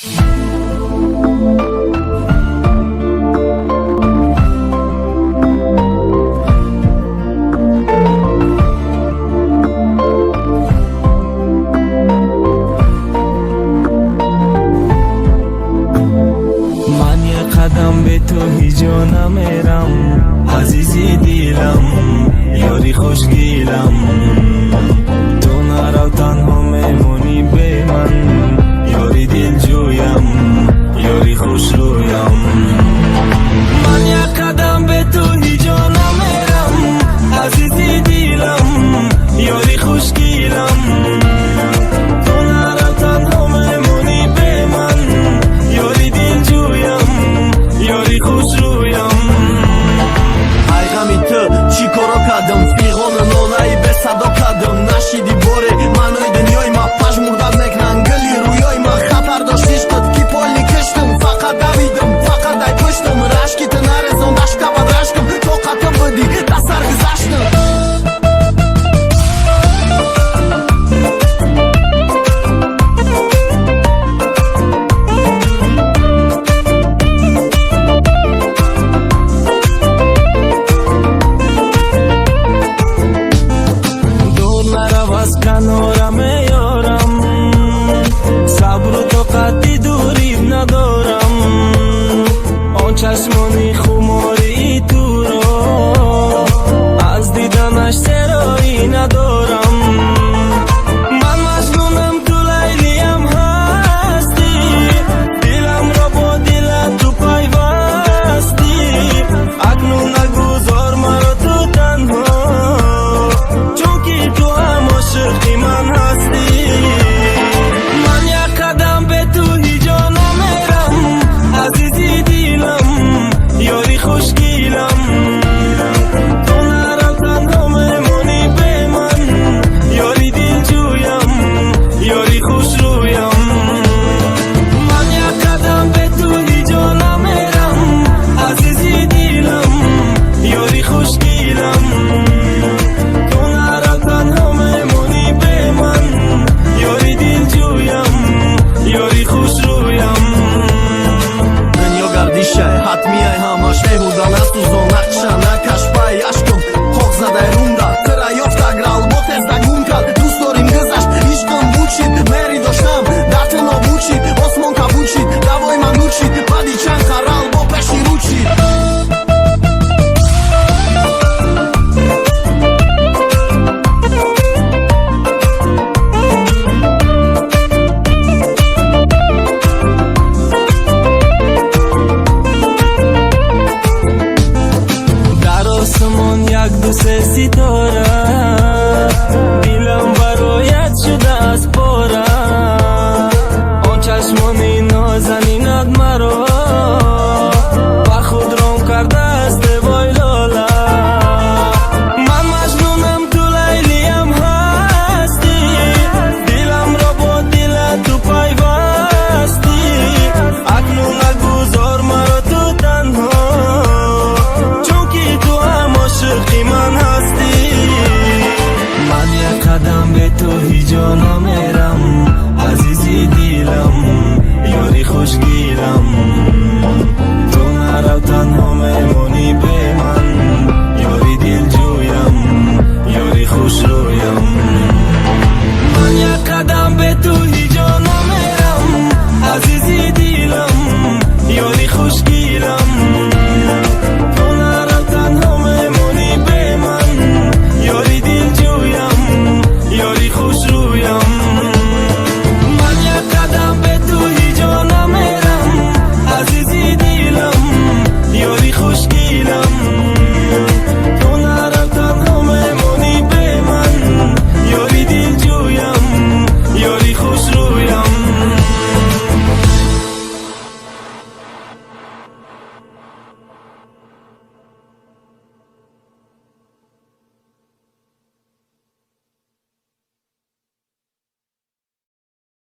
Ман як қадам бе ту ҳеҷо намерам, азизи дилам, ёри хушгилам. Ту нарав, танҳо мемонӣ бе ман, ёри дилҷӯям, ёри хушрӯям. Ман як қадам бе ту ҳеҷо намерам, азизи дилам, ёри хушгилам. Ту нарав, танҳо мемонӣ бе ман, ёри дилҷӯям, ёри хушрӯям. Ай ғами ту чӣ коро кардам, фиғону нолаи бесадо кардам. Нашиди боре маънои дунёи ма, пажмурдат мекунанд гули рӯёи ма. Хатар дошт ишқат, ки полный киштам, фақат давидам, фақат ай пуштам. Рашки ту нарезон дашкабад рашкам, тоқату будӣ, да сар гузаштам. Дур нарав, аз канора меёрам, сабру тоқати дурӣ надорам. Он чашмони хумории туро аз диданаш сероӣ надорам. Ман Маҷнунам, ту Лайлиям ҳастӣ, диламро бо дилат ту пайвастӣ. Акнун нагузор маро ту танҳо, чунки ту ҳам ошиқи ман ҳастӣ. Ман як қадам бе ту ҳеҷо намерам, азизи дилам, ёри хушгилам. Ту нарав, танҳо мемонӣ бе ман, ёри дилҷӯям, ёри хушрӯям.